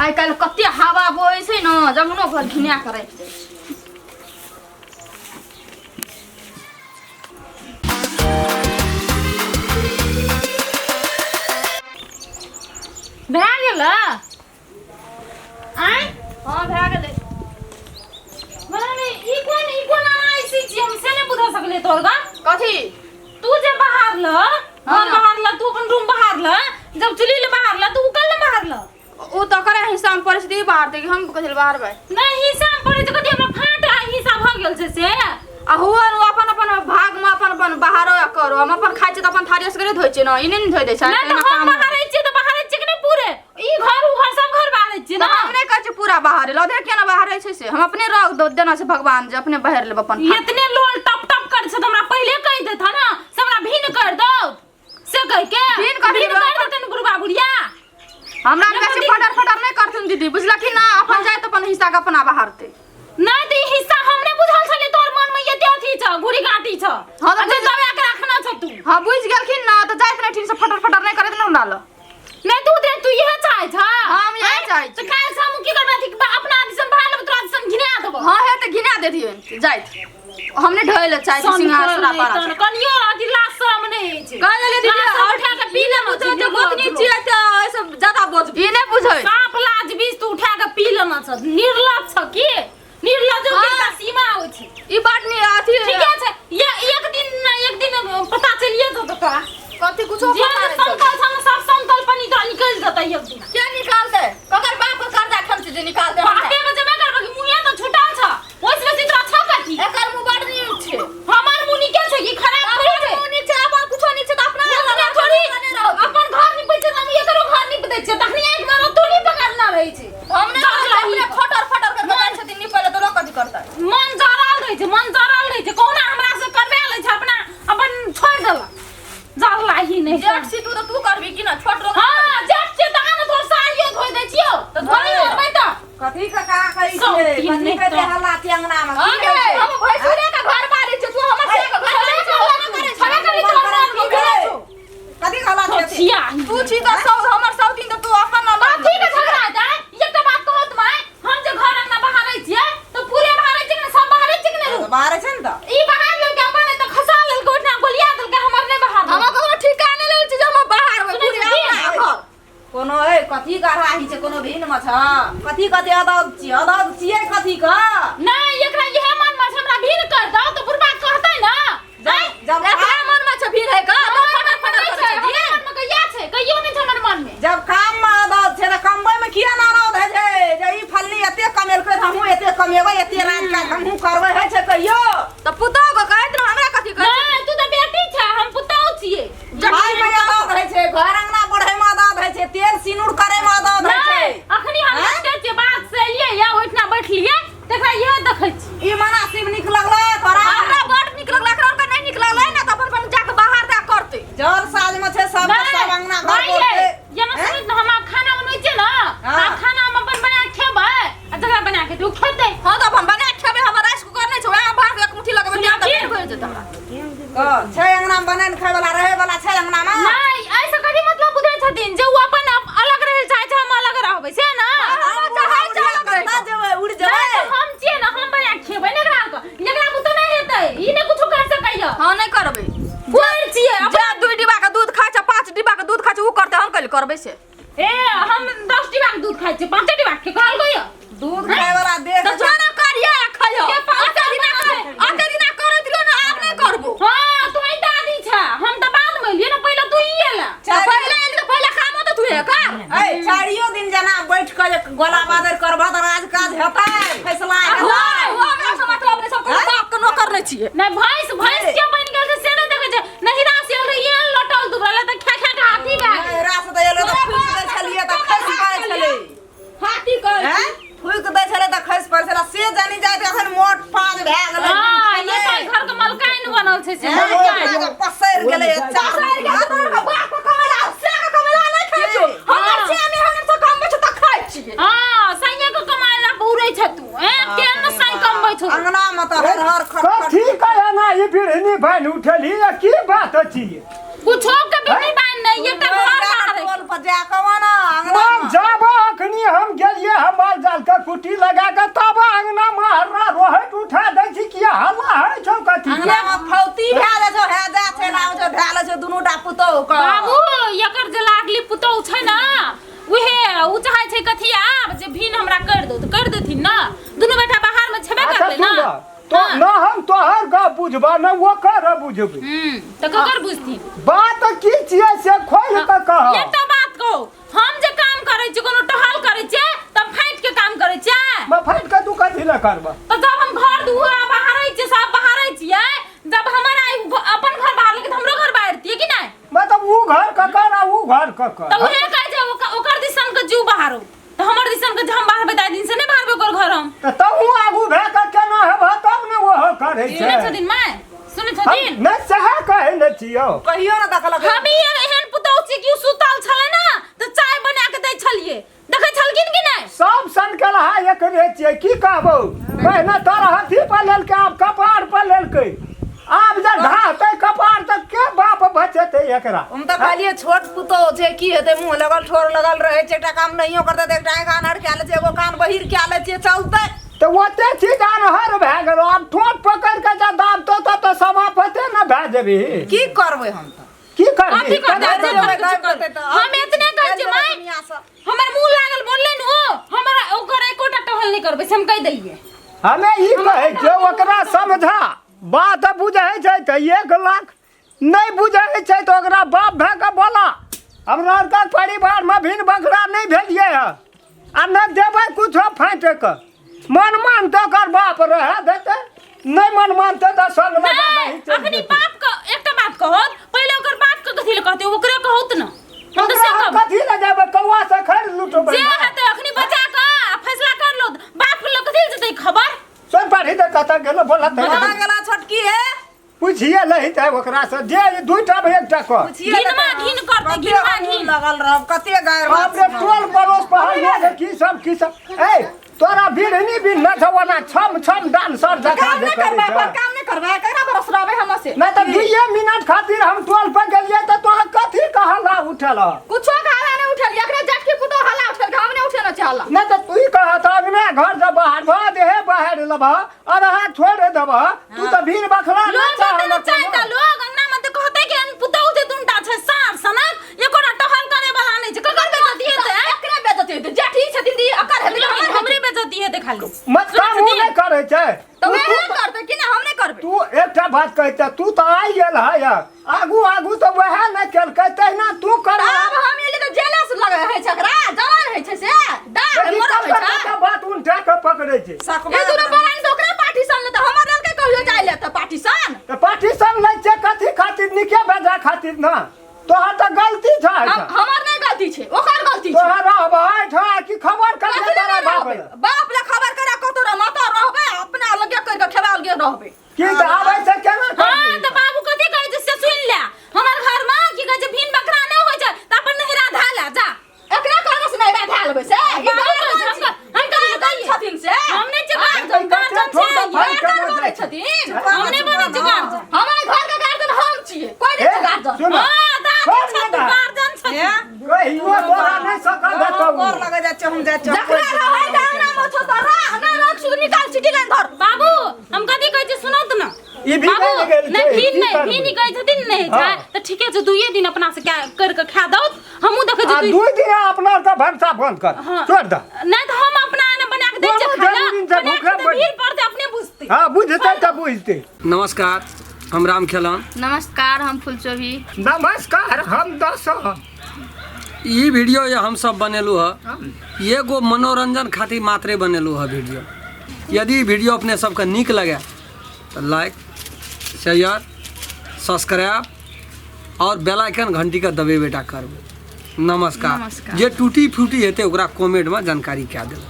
आइ काल्हि कते हवा बहै छै ने, जमुनो घर घिना कऽ राखि दै छै। भए गेल आँय? हँ, भए गेलै। मने ई कोन अनाइसी छी, हम से नहि बुझा सकलियै तोहर गा। कथी? तू जे बाहर ल घर बाहर ल, तू अपन रूम बाहर ल, जब चुल्ही ले बाहर ल, तू कल बाहर ल। ओ तऽ करे हिस्सा में परिस्थिति बाहर दे, हम कथी ले बाहरबै? नहीं, हिस्सा में पड़े छै कथी? हमरा फाट आ हिस्सा भऽ गेल छै से। आ हुआ नु अपन अपन भाग में अपन अपन बाहरो या करो। हम अपन खाइ छियै तऽ अपन थारी असगरे धोइ छियै ने, ई नहि ने धोइ दै छै। नहीं एना तऽ हम काम बाहर छियै तऽ बाहर छियै कि नहि? पूरे ई घर उ घर सब घर बाहर छियै तऽ ना। हम नहि कहै छियै पूरा बाहर लधे, किया ने बाहर छै से हम अपने रख दो देना छै भगवान जे अपने बहर लेब अपन। इतने लोल टप टप कर छै तऽ हमरा पहिले कहि देता ना से हमरा भिन्न कर दो से कह के। भिन्न कर भिन्न देबै। कर देतन बुढ़बा बुढ़िया। हमरा आर बेसी फटर फटर नहि करथिन दीदी, बुझलखिन ना? अपन जाय तऽ अपन हिस्सा के अपना बाहरतै। नहीं तऽ ई हिस्सा हमने बुझल छलै तोहर मन में एते अथी छ, घुरी गाटी छ। हाँ, तऽ अच्छा, दबा के रखना छ तू। हँ, बुझि गेलखिन ना तऽ जाइत नहि ठीक से फटर फटर नहि करैत ने हमरा लग। नहीं, तू दे, तू इहे चाहै छ? हम इहे चाहै तऽ छी। काल्हि से हम की करबै? अथी अपना दिसन भाग लेबै, तोरा दिसन घिना देबो। हँ, हे तऽ घिना देथिन जाइत, हम नहि ढोइ लए चाहै छी सिंहासन पारा छै। कनियो अथी लाज शरम नहि होइ छै। कहै लेली दीदी लाज शरम और उठा के पी लेना बुझै छै, छै गोतनी छियै तऽ एहिसँ ज्यादा बोझ ई नहि बुझै। साँप लाज बीज तू उठा के पी लेना छ। निर्लज छ की निर्लज के एकटा सीमा होइ छै। ई बात नहि अथी। ठीके छै, ये एक दिन न एक दिन पता चलिए जेतौ तोरा। कथी कुछो जे पता नहि चलतै। संकल्प छ ने, सब संकल्प तोरा निकलि जेतै एक दिन। के निकालतै? ककर बाप के कर्जा खेल छै जे निकालतै हमरा? बापे के जेबे करबै कि मुँहे तऽ छुटल छ, ओहिसँ बेसी तोरा छ कथी? एकर मुँह बड़ नीक छै। हमर मुँह नीके छै कि खराब थोड़ी छै? मुँह नीक छै, अपन कुछो नीक छै तऽ अपना अपना थोड़ी अपन घर निपै छै तऽ हम एकरो घर निप दै छियै, तखनी आँखि मारो तू नहीं पकड़ना रहै छै। हम नहि जरल कहै छियै, रही। अपने फटर फटर कर के जाइ छथिन निपै लए तऽ लोक कथी करतै? मन जरल रहै छै, मन जरल रहै छै, कहुना हमरा से करबा लै छै, अपना अपन छोड़ि देलक, जरला ही नहि। जेठ छी तू तऽ तू करबी कि ना? छोट लोग। हाँ, जेठ छियै तऽ आन तोर साड़ियो धोइ दै छियौ तऽ धोइ धोइ। धोबै तऽ कथी के का कहै सब छियै? तीन कथी नहि के तऽ। हल्ला छै अंगना मे? हाँ गे, हम भैंसुरे के घर बारी छै, तू हमर से के घर बारी छै, हल्ला करै छै। छबे करी तोहर मन की में। भेलै? कथी के हल्ला छै? छिया। तू छी तऽ सौ हमर सौ दिन तऽ तू अपन ना। कथी के झगड़ा हेतै? एकटा बात कहत माय, हम जे घर अंगना बहारै छियै तऽ पूरे बहारै छियै कि नहि? सब बहारै छियै कि नहि रूम? बाहर छै ने तऽ। ई बहार लेलकै अपन, तऽ खसा लेलकै, ओहिठिना गोलिया देलकै, हमर नहि बहार। हम ककरो ठिका नहि लेल छी जे हम बाहर होबै, सुनै पूरे छी? अपना घर। कोनो ए कथी के अढ़ाही छै? कोनो भिन्न मे छ? कथी कथी अदद छियै? अदद छियै कथी के? नहि, एकरा इहे मन में छै हमरा भीड़ कर दो तऽ बुढ़बा कहतै ना। जब जब एकरा मन में छै भीड़ है का तऽ फटर फटर नहि करै छै छै। हमरा मन में, कहिया छै? कहियो नहि छै हमर मन में। जब काम मे अदद छै तऽ कमबै मे किया ना रौद होइ छै जे ई फल्ली एते कमेलकै तऽ हमहूँ एते कमेबै, एते राज काज हमहूँ करबै? होइ छै कहियो? तऽ पुतोह के कहैत ने, हमरा कथी कहै? नहि, तू तऽ बेटी छै, हम पुतहु छियै। खाय मे अदद होइ छै, घर अंगना बढ़ै मे अदद होइ छै, तेल सिनूर करै मे अदद होइ छै। नहि, अखनी हम आँय? देखते छियै, बात से एलियै या ओहिठिना बैठलियै तकरा इहे देखै छी। ई मनासिब नीक लगलै तोरा? हमरा बड़ नीक लगलै, एकरा आरके नहि नीक लगलै ने तऽ अपन अपन जाके बाहर जा करतै। जल साज मे छै सब नहि, सब अंगना घर भाई यै, बोलतै। जेना हैं? सुनैत ने, हम आब खाना बनबै छियै ने, हाँ। आब खाना हम अपन बना के खेबै आ जकरा बना के देबै ओ खेतै। हँ, तऽ अपन बना के खेबै, हमर राइस कुकर नहि छै, वएह भात एक मुट्ठी लगेबै सुनऽ तऽ की? पेट भरि जेतै हमरा। कह, छै अंगना मे बनाइन खाय वाला रहै वाला छै अंगना मे? नहि, एहिसँ कथी मतलब बुझै छथिन जे ओ अपन अलग रहै चाहै छै, हम अलग रहबै से ने? हम चाहै छै अलग रहै कतऽ जेबै? उड़ि नहि जेबै? तऽ हम छियै ने, हम बना के खेबै ने एकरा आरके, एकरा बुते नहि हेतै, ई नहि कुछो कर सकैया। हँ, नहि करबै। कोइ छियै जे 2 डिब्बा के दूध खाइ छै, 5 डिब्बा के दूध खाइ छै, ओ करतै, हम कैले करबै से? ए, हम 10 डिब्बा के दूध खाइ छियै, 5 डिब्बा के कहल गयो। दूध खाय वाला देह। तऽ जो ने करिए आ खइयो। के पाँच अते दिना कर, अते दिना करैत रहियो ने, आब नहि करबो। हाँ, तू ही दादी छ, हम तऽ बाद में एलियै ने, पहिले तू ही एला। तऽ पहिले एली तऽ पहिले कामो तऽ तूहे कर। ए, चारियो दिन जेना बैठ के जे गोला बादर करबह तऽ राज काज हेतै, फैसला हेतै। ओ हमरा से मतलब नहि, सब कोनो बाप के नौकर नहि छियै। नहीं, भैंस भैंस के बन गेल छै से नहि देखै छै। नहिरा से एल रहियै लटल दुबरल तऽ खा खा के हाथी भए गेल। नहिरा से तऽ एलै तऽ फूकि दै छलियै तऽ खसि पड़ै छलै। हाथी कहै। हैं? फूकि दै छलै तऽ खसि पड़ै छलै से जानी जाइत एखन मोट पाँच भए गेलै। हाँ, ये तऽ घर के मलकाइन बनल छै से। हैं? मलकाइन। ओकरा पसरि गेलै चार। पसरि गेल तोहर के बाप के कमेला से के कमेला नहि खाइ छौ। हमर से नहि, हमर से कमबै छौ तऽ खाइ छियै। हाँ, सैया के कमाइ ला उड़ै छै तू, हैं? केहन सै कमबै छौ? अंगना मे तऽ हर हर खट खट। कथी कहे ना ई बिढ़नी बनि उठली या की बात अछि? कुछो के बिढ़नी बान्हि नहि, एकटा घर बाहर टोल पर जा कऽ ना अंगना हम जाबो अखनी हम गेलियै। कुट्टी लगा के तब अंगना में हर्रा रोहट उठा दै छी किया हल्ला होइ छौ कथी के? अंगना में फौती भए जाइ छौ, हे जा छै लाउ छौ, धए लै छौ दुनू टा पुतोहु के। बाबू एकर जे लागली पुतोहु छै ने उहे उ चाहै छै कथी आब जे भिन हमरा कर दो तऽ कर देथिन ना दुनू बेटा बाहर में छेबे अच्छा करलै सुन ना न, तो न हम तोहर गप बुझबा न ओकर बुझबै। तऽ ककर बुझथिन? बात की छियै से खोलि कऽ कह। एकटा बात कहू, हम जे काम करै छी कोनो टहल करै छियै तब फाटि के काम करै छियै? मैं फाटि के तू कथी लए करबह? तऽ जब हम घर दुआर बहारै छियै सब बहारै छियै, जब हमर आइ अपन घर बाहर तऽ हमरो घर बाहरतियै कि नहि? मतलब ऊ घर ककर आ ऊ घर ककर? तऽ उहे कहै छै ओकर दिसन के जीव बाहरो तऽ हमर दिसन के जे हम बाहरबै ताहि दिन से नहि बाहरबै ओकर घर हम। तऽ तहूँ आगू भए कऽ केना हेबह तब ने ओहो करै छै। सुनै छथिन माय, सुनै छथिन? नहि सएह कहै ने छियौ। कहियो ने देखलक। हम ई एहन पुतहु छी कि उ सुतल छलै ने तऽ चाय बना के दै छलियै, देखै छलखिन कि नहि? सब सन के लहा एकरे छियै, की कहबौ। पहिने तोरा हथी पर लेलकै आब कपार पर लेलकै, आब जे ढाहतै कपार तऽ के बाप बचेतै एकरा? हम तऽ कहलियै छोट पुतोहु छै की हेतै, मुँह लगल ठोर लगल रहै छै, एकटा काम नहियो करतै तऽ एकटा आँखि आन्हर कए लै छै, एगो कान बहिर कए लै छै, चलतै। तऽ ओते चीज आन्हर भए गेलौ, आब ठोर पकड़ि कऽ जे दाबतौ तब तऽ समापते ने भए जेबही। की करबै हम तऽ? की करबही? कथी करतै? केना जे करबै? करबै से करबै। हम एतने कहै छियै माय, हमर मुँह लागल बोललै ने ओ, हमर ओकर एकोटा टहल नहि करबै से हम कहि देलियै। हमे ई कहै छियौ ओकरा समझा, बात बुझै छै तऽ 1 लाख, नहि बुझै छै तऽ ओकरा बाप भए कऽ बोला। हमरा आरके परिवारमे भिन बखरा नहि भेलियै हँ आ नहि देबै कुछो फाँटि कऽ। मन मानतै ओकर बाप रहए देतै, नहि मन मानतै तऽ संग लगा नहि, दही चलि अखनी जेतै। बाप के एकटा बात कहत, पहिले ओकर बाप के कथी लए कहतै, ओकरे कहत ने। हम तऽ से ओकरा हम कहब। कथी लए जेबै, कौआ से खैर लुटबै जे ने। हेतै अखनी बचा कऽ आ फैसला कर लो, बाप के लए कथी लए जेतै खबर? सोन पाढ़ी तऽ कतऽ गेलो बोला तऽ। कहाँ गेला छोटकी हे? पूछिए लही चाहे ओकरा से जे ई दूटा में एकटा कर। पूछिए घिनमा लेतै। घिन करतै, कते घिनमा अनून घिन। लगल रहब, कते गारि बाप रे, टोल पड़ोस पर लोग की सब की सब। ए तोरा बिढ़नी भी न छौ ओना छम छम डांसर जकाँ काम जे नहि करै करबै, छै। अपन काम नहि करबै, केकरा भरोस रहबै हम से? नहि तऽ 2 मिनट खातिर हम टोल पर गेलियै तऽ तोरा कथी के हल्ला उठल हँ? कुछो के हल्ला नहि उठल, एकरे जटकी पुतोह हल्ला उठल, हम नहि उठेने छै हल्ला। नहि तऽ तू कहत अङ्गना घर से बाहर भऽ देहे बाहर लेबह और अहाँ छोड़ देबह, तू तऽ भीड़ बखरा लोग नहि चाहल बतल चाहे कोनो। तऽ लोग अंगना में तऽ कहतै कि एहन पुतहु जे दुनटा छै सार सनक, एकोटा टहल करे वाला नहि छै, ककर बेइज्जती हेतै? एकरे बेइज्जती हेतै, जेठी छथिन दी अकर हेतै, हमर हेतै। हमरे बेइज्जती हेतै खाली। मत काम उ नहि करै छै। तऽ वएह करतै कि नहि, हम नहि करबै। तू एकटा बात कहै छै, तू तऽ आइ गेल है आगू आगू तऽ वएह नहि केलकै तहिना तू कर। आब हम एलियै तऽ जेलस लगै होइ छै एकरा, जलन होइ छै से, दाग देखी मोर होइ ककर छै। ककर बात उल्टा कऽ पकड़ै छै। ई दुनू बरानी तऽ ओकरे पार्टीशन लेतै, हमर लेलकै कहियो जाइ ले तऽ पार्टीशन। तऽ पार्टीशन लै छै कथी खातिर? नीके बेजा खातिर ना। तोहर तऽ गलती छै। हमर नहि गलती छै, ओकर गलती छै। तोहर रहबह एहिठाम कि खबर कर कथी लए तोरा नहि बाप रहबै? लए? बाप लए खबर करा कतौ रह, माता रहबै, अपना अलगे करि कऽ खेबा अलगे रहबै। की तऽ आबै छै केना हाँ करबही? तऽ बाबू कथी कहै छै से सुनि ले। हमर घर में की कहै छै भिन बकरा नहि होइ छै तऽ अपन नहिरा धए ले जा। एकरा कहने से नहिरा धए लेबै से? ई बाबू गार्जियन कहै छै, छी। हम कथी गार्जियन छथिन से? हम नहि छियै हाँ, गार्जियन, गार्जियन छोड़ छै। दऽ, भाइ, गार्जियन केना बनै जाइ छै? छथिन। हम नहि बनै छियै गार्जियन। हमर घर के गार्जियन हम छियै, कोइ नहि हे, छै गार्जियन। सुन। हाँ, दादी छोड़ छथिन, ने। गार्जियन छथिन। हे? कहियो तोरा नहि सकल हेतौ। गोर लगै जाइ छै, हम जाइ छियै। जकरा रहै के अंगना मे छौ तोरा, नहि रख सुध निकाल सिटी लाइन धर। बाबू हम कथी कहै छी सुनत न। ई भी बाबू बनि गेल नहि छै, भीन की नहि करबै? भीन कहै छथिन नहि छै हाँ। तऽ ठीके छै, 2 दिन अपना से कर के खा दौ, हमहूँ देखै आ छी 2 दिन अपना आरके भनसा बंद कर हाँ। छोड़ दऽ। नहि तऽ हम अपना एना बना के दै छियै कोनो खाय लए, जरूरी नहि छै, बना के भूखे तऽ मरि। भीड़ पड़तै अपने बुझतै। हाँ बुझतै तऽ बुझतै। नमस्कार, हम राम खेलन। नमस्कार, हम फुलचोभी। नमस्कार, हम दस। ई वीडियो ये हम सब बनेलू हँ, एगो मनोरंजन खातिर मात्रे बनेलू हँ वीडियो। यदि वीडियो अपने सबके नीक लगे तऽ लाइक शेयर सब्सक्राइब और बेल आइकन घंटी के दबेबे टा करबै। नमस्कार। नमस्कार। जे टूटी फूटी हेतै ओकरा कमेंट में जानकारी कए देबै।